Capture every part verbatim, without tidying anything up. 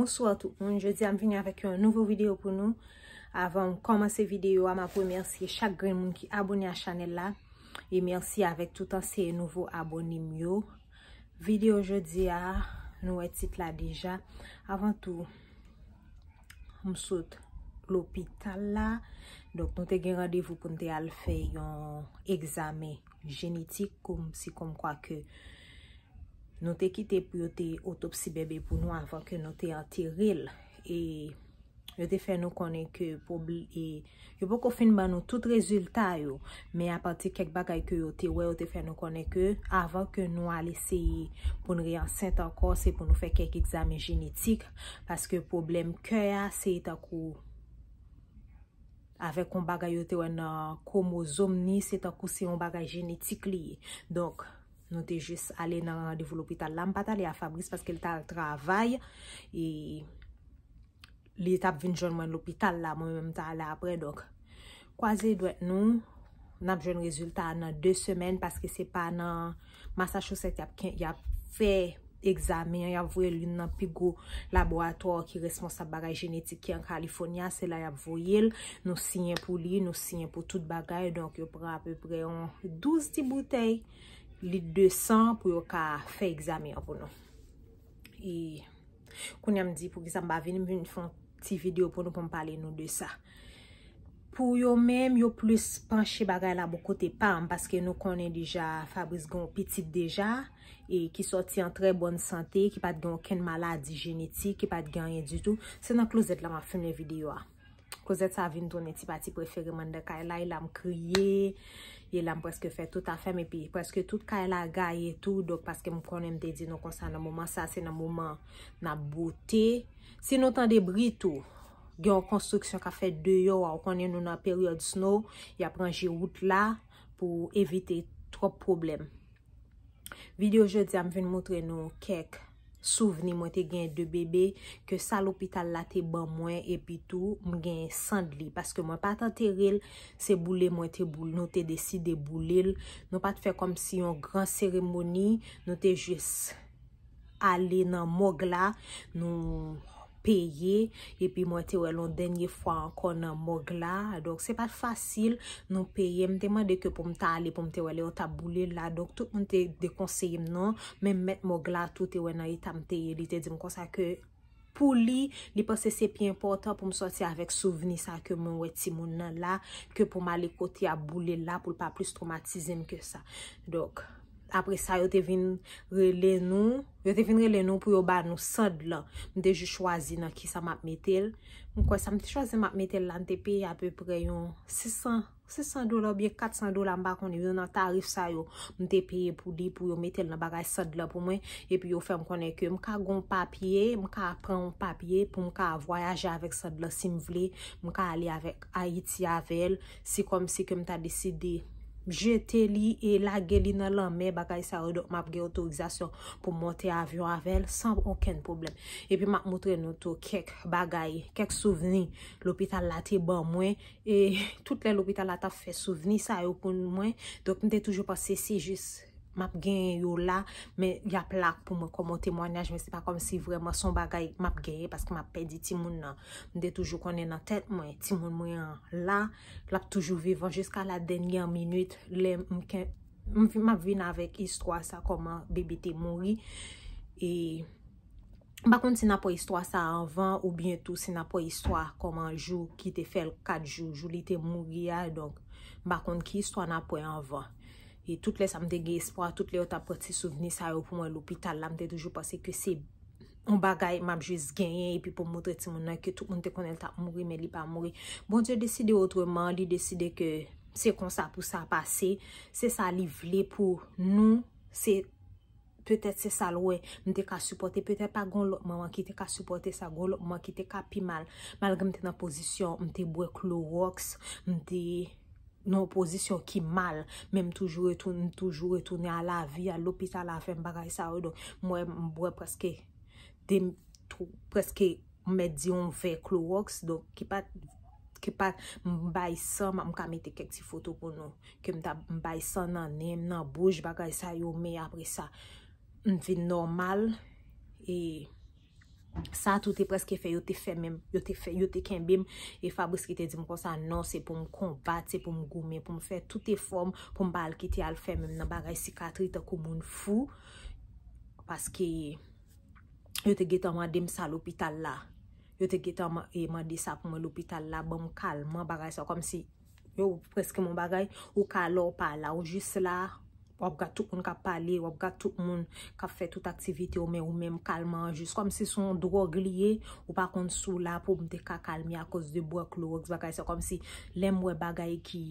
Bonswa tout moun, jodi a m vini avèk yon nouvo videyo pou nou. Avan m kòmanse videyo a, m ap remèsye chak grenn moun ki abòne a chanèl la. E mèsi avèk tout ansyen nouvo abòne m yo. Videyo jodi a, nou wè tit la deja. Avan tou, m sot lopital la. Donk, nou te gen randevou pou n te al fè yon egzamen jenetik, kòmsi kòmkwa ke nou te kite pou yo te otopsi bebe pou nou avan ke nou te antere l. E yo te fè nou konnen ke pwob-, e yo poko fin ban nou tout rezilta yo, men apati kèk bagay ke yo te wè, yo te fè nou konnen ke avan ke nou al eseye pou n reyansent ankò, se pou nou fè kèk egzamen jenetik, paske pwoblèm kè a, se tankou avèk yon bagay yo te wè nan kwomozòm ni, se tankou se yon bagay jenetik li ye. Donk, nou te jis ale nan randevou lopital la. M pa t ale a Fabrice paske l t al travay. E li t ap vin jwenn mwen lopital la, mwen menm m t ale apre. Donk, kwaze dwèt nou, n ap jwenn rezilta a nan de semèn, paske se pa nan Massachusetts y ap ken-, y ap fè egzamen an, y ap voye l youn nan pi gwo laboratwa ki responsab bagay jenetik ki an California, se la y ap voye l. Nou siyen pou li, nou siyen pou tout bagay, donk yo pran apeprè yon douz ti boutèy lit de san pou yo ka fè egzamen an pou nou. E kounye a m di, poukisa m pa vini, m vin fè yon ti videyo pou nou, pou m pale nou de sa. Pou yo menm, yo plis panche bagay la bò kote pa m, paske nou konnen deja Fabrice gen yon pitit deja, e ki sòti an trè bòn sante, ki pa t gen okenn maladi jenetik, ki pa t gen anyen ditou. Se nan klozèt la m ap filme videyo a. Klozèt sa vin tounen ti pati prefere m anndan kay la, e la m kriye, e la m prèske fè tout afè m, epi prèske tout kay la gaye tou, donk paske m konnen m te di nou konsa nan moman sa, se nan moman n ap bwote. Si nou tande bri tou, gen yon konstriksyon k ap fèt deyò a, ou konnen nou nan peryòd snow, y ap ranje wout la pou evite twòp pwoblèm. Videyo jodi a, m vin moutre nou kèk souvni mwen te gen de bebe, ke sa lopital la te ban mwen, epi tou m gen san li, paske mwen pa t antere l, se boule mwen te boule, nou te deside boule l. Nou pa t fè kòmsi yon gran seremoni, nou te jis ale nan mòg la, nou peye, epi mwen te wè l yon dènye fwa ankò nan mòg la. Donk, se pa t fasil, nou peye. M te mande ke pou m ta ale, pou m te wè lè yo t ap boule l la. Donk, tout moun te dekonseye m non. Menm mèt mòg la tou te wè nan eta m te ye. Li te di m konsa ke pou li, li panse se pi enpòtan pou m sòti avèk souvni sa ke mwen wè timoun nan la, ke pou m ale kote y ap boule l la, pou l pa plis twomatize m ke sa. Donk, apre sa, yo te vin rele nou, yo te vin rele nou pou yo ba nou sand lan. M te jis chwazi nan kisa m ap mete l. M kwè sa m te chwazi m ap mete l la, m te peye apeprè yon sis san, sis san dola oubyen kat san dola, m pa konnen, youn nan tarif sa yo. M te peye pou li, pou yo mete l nan bagay sand lan pou mwen. Epi yo fè m konnen ke m ka gen yon papye, m ka pran yon papye pou m ka vwayaje avèk sand lan si m vle. M ka ale avèk Ayiti avè l. Si kòmsi ke m ta deside jete li e lage li nan lanmè, bagay sa yo, donk m ap gen otorizasyon pou m monte avyon avè l san okenn pwoblèm. Epi m ap moutre nou tou kèk bagay, kèk souvni lopital la te ban mwen. E tout lè lopital la t ap fè souvni sa yo pou mwen, donk m te toujou panse se jis m ap genyen yo la, men y ap la pou mwen kòm yon temwayaj, men se pa kòmsi vrèman se yon bagay m ap genyen paske m ap pèdi timoun nan. M te toujou konnen nan tèt mwen, timoun mwen an la, l ap toujou vivan jiska la dènyè minit, lè m ken-, m vi-, m ap vin avèk istwa sa, kòman bebe te mouri. E m pa konn si n ap wè istwa sa anvan, oubyen tou si n ap wè istwa kòman jou ki te fè l kat jou, jou li te mouri a. Donk, m pa konn ki istwa n ap wè anvan. E tout lè sa m te gen espwa, tout lè yo t ap pran ti souvni sa yo pou mwen lopital la, m te toujou panse ke se yon bagay m ap jis genyen, epi pou m moutre timoun nan ke tout moun te konnen l t ap mouri, men li pa mouri. Bondye deside otreman, li deside ke se konsa pou sa pase, se sa li vle pou nou, se petèt se sa l wè m te ka sipòte, petèt pa gen yon lòt manman ki te ka sipòte sa, gen yon lòt manman ki te ka pi mal. Malgre m te nan pozisyon, m te bwè klowòks, m te nan yon pozisyon ki mal, men m toujou retoun-, m toujou retounen a lavi, a lopital avè m, bagay sa yo. Donk, m wè m bwè prèske de, tw-, prèske m mèt di yon vè klowòks, donk, ki pa, ki pa, m bay san, m ka mete kèk ti foto pou nou, ke m ta, m bay san nan nen m, nan bouch, bagay sa yo, men apre sa, m vin nòmal, e Sa tou te prèske fè yo te fèmen m, yo te fè, yo te kenbe m. E Fabrice ki te di m konsa, non, se pou m konbat, se pou m goumen, pou m fè tout efò m, pou m pa al kite al fèmen m nan bagay sikatri tankou moun fou. Paske yo te gentan mande m sa lopital la. Yo te gentan ma- e mande sa pou mwen lopital la, ban m kalman, bagay sa, kòmsi yo prèske yon bagay, ou ka la, ou pa la, ou jis la, w ap gad tout moun k ap pale, w ap gad tout moun k ap fè tout aktivite yo, men ou menm kalman, jis kòmsi se yon dwòg li ye, ou pa konn si w la pou m te ka kalme akoz de bwa klowòks, bagay sa, kòmsi lè m wè bagay ki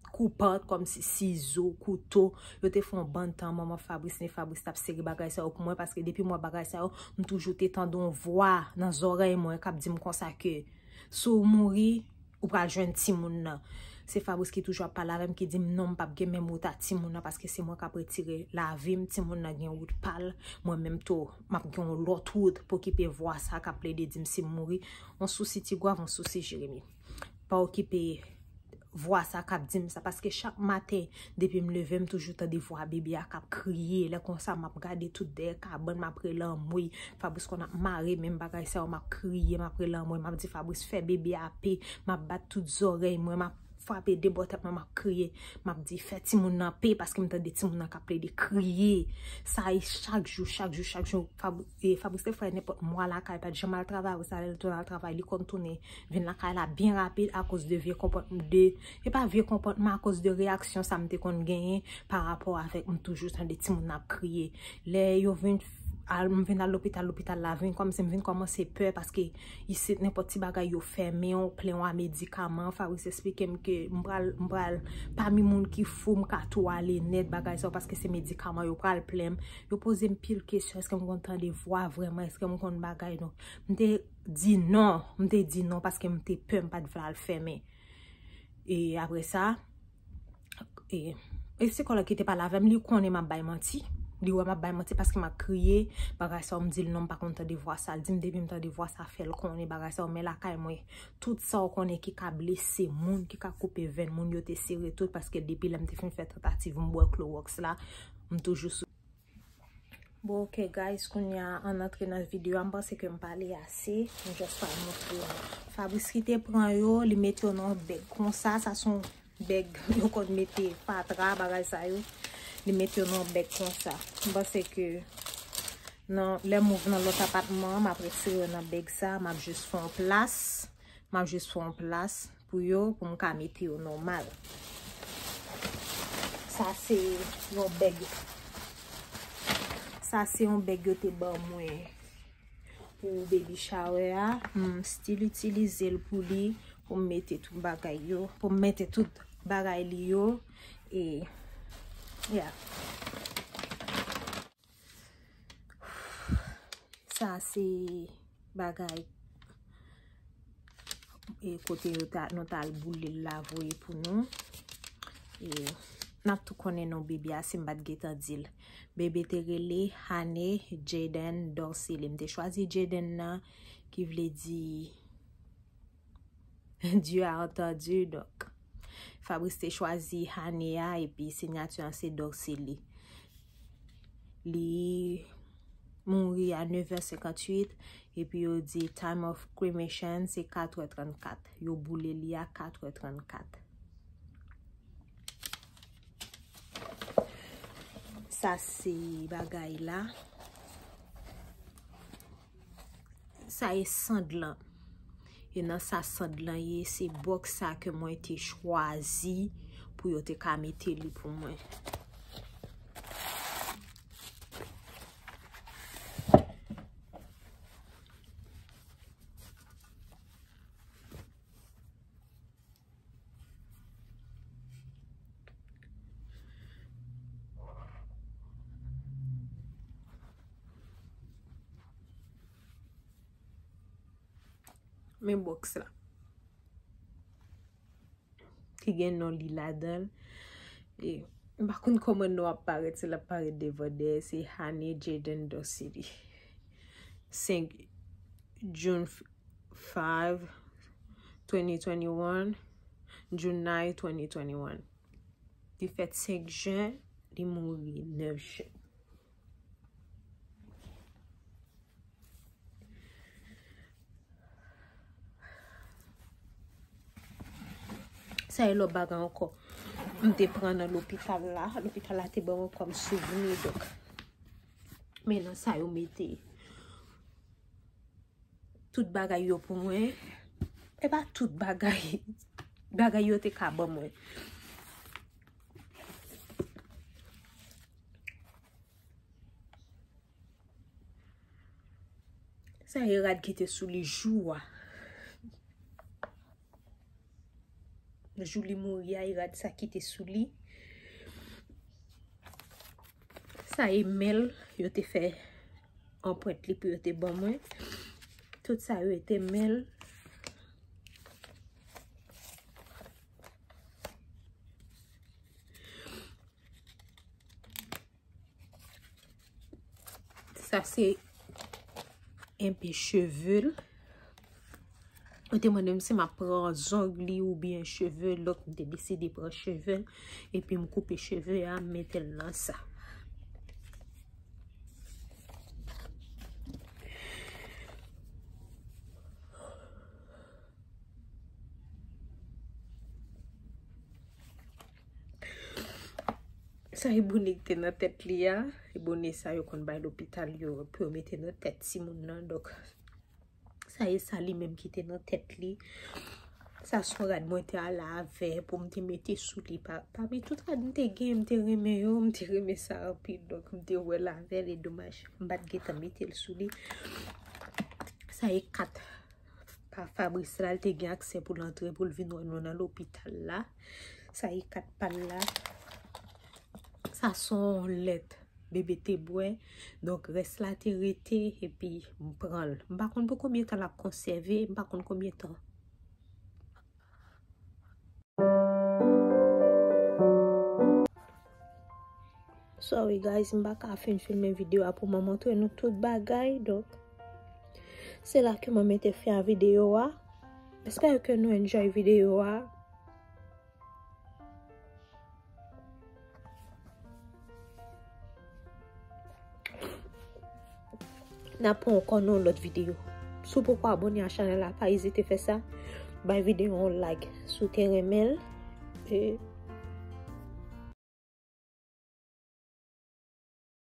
koupan, kòmsi sizo, kouto, yo te fè yon bann tan, manman Fabrice, ne Fabrice t ap sere bagay sa yo pou mwen, paske depi m wè bagay sa yo, m toujou te tande yon vwa nan zòrèy mwen k ap di m konsa ke si w mouri, ou pral jwenn timoun nan. Se Fabrice ki toujou ap pale avè m, ki di m non, m p ap gen menm wout a timoun nan, paske se mwen k ap retire lavi m, timoun nan gen wout pa l, mwen menm tou, m ap gen yon lòt wout pou okipe vwa sa k ap plede di m si m mouri, yon sousi Ti Gwav, yon sousi Jeremi. Pa okipe vwa sa k ap di m sa, paske chak maten, depi m leve, m toujou tande vwa bebe a k ap kriye. Lè konsa, m ap gade tout dèyè kabann, m ap rele anmwey. Fabrice konn ap mare men m, bagay sa yo, m ap kriye, m ap rele anmwey, m ap di Fabrice, fè bebe a pe, m ap bat tout zòrèy mwen, m ap frape de bò tèt mwen, m ap kriye, m ap di, fè timoun nan pe, paske m tande timoun nan k ap plede kriye. Sa e chak jou, chak jou, chak jou. Fab- e Fabrice te fè nenpòt mwa lakay, pa t janm al travay, apre sa, lè l tounen al travay, li konn tounen vin lakay la byen rapid akoz de vye konpòtman, de, e pa vye konpòtman, akoz de reyaksyon sa m te konn genyen pa rapò avèk m toujou tande timoun nan ap kriye. Lè yo vin al, m vin al lopital, lopital la vin kòmsi m vin kòmanse pè, paske isit nenpòt ti bagay yo fèmen w, plen w a medikaman. Fabrice eksplike m ke m pral, m pral pami moun ki fou, m ka tou ale nèt bagay sa yo, paske se medikaman yo pral plen m. Yo poze m pil kesyon, èske m konn tande vwa vrèman, èske m konn bagay, donk m te di non, m te di non paske m te pè, m pa t vle al fèmen. E apre sa, e, e sikològ ki te pale avè m, li konnen m ap bay manti. Li wè m ap bay manti paske m ap kriye. Bagay sa yo, m di l non, m pa konn tande vwa sa. L di m depi m tande vwa sa, fè l konnen bagay sa yo. Men lakay mwen, tout sa w konnen ki ka blese moun, ki ka koupe venn moun, yo te sere tout paske depi lè m te fin fè tantativ m bwè klowòks la, m toujou sou Bon, ok, guys, kounye a, ann antre nan videyo a, m panse ke m pale ase, m just pral montre nou. Fabrice ki te pran yo, li mete yo nan yon bèg konsa, sa se yon bèg yo konn mete fatra, bagay sa yo. Li mete yo nan yon bèg konsa. M panse ke nan, lè m ouvri nan lòt apatman an, m ap retire yo nan bèg sa, m ap just fè yon plas. M ap jis fè yon plas pou yo, pou m ka mete yo nòmal. Sa se yon bèg. Sa se yon bèg yo te ban mwen pou baby shower a. M still itilize l pou li, pou m mete tout bagay yo, pou m mete tout bagay li yo. E, yeah. Sa se bagay, e, kote yo ta, nou t al boule l la voye pou nou. E n ap tou konnen non bebe a si m pa t gentan di l. Bebe te rele Hane Jaden Dorcely. M te chwazi Jaden nan, ki vle di Dieu a entendu, donk. Fabrice te chwazi Hane a, epi sinyati an se Dorcely. Li mouri a nev è senkanntuit, epi yo di time of cremation se kat è trannkat. Yo boule li a kat è trannkat. Sa se bagay la. Sa e sand lan. E nan sa sand lan ye, se bòks sa ke mwen te chwazi pou yo te ka mete li pou mwen. Men bòks la. Ki gen non li ladan l. E, m pa konn kòman non ap parèt, si l ap parèt devan, dèyè, se Hane Jaden Dorcely. Senk June five, twenty twenty-one, June nine, twenty twenty-one. Li fèt senk jen, li mouri nèf jen. Sa e lòt bagay ankò. M te pran nan lopital la. Lopital la te ban mwen kòm souvni, donk. Men nan sa yo mete tout bagay yo pou mwen. E pa tout bagay. Bagay yo te ka ban mwen. Sa e rad ki te sou li jou a. Jou li mouri a, e rad sa ki te sou li. Sa e men l, yo te fè anprent li pou yo te ban mwen. Tout sa yo te men l. Sa se enpe cheve l. Yo te mande m si m ap pran zong li oubyen cheve l. Donk, m te deside pran cheve l. Epi m koupe cheve a, m mete l nan sa. Sa e bone ki te nan tèt li a. E bone sa yo konn bay lopital yo pou yo mete nan tèt timoun nan. Donk, sa e sa li menm ki te nan tèt li. Sa se yon rad mwen te ale avè pou m te mete sou li. Pa, pami tout rad m te gen, m te renmen yo, m te renmen sa anpil. Donk, m te wè l avè l, e domaj, m pa t gentan mete l sou li. Sa e kat pa Fabrice la, l te gen aksè pou l antre, pou l vin wè nou nan lopital la. Sa e kat pa l la. Sa se yon lèt bebe te bwè. Donk, rès la te rete, epi m pran l. M pa konn pou konbyen tan l ap konsève, m pa konn konbyen tan. Sorry guys, m pa ka fin filme videyo a pou mwen montre nou tout bagay. Donk, se la ke mwen mete fen a videyo a. Espere ke nou enjoy videyo a. N ap pran ankò nan yon lòt videyo. Si w poko abòne a chanèl la, pa ezite fè sa. Bay videyo a yon like si w te renmen l. E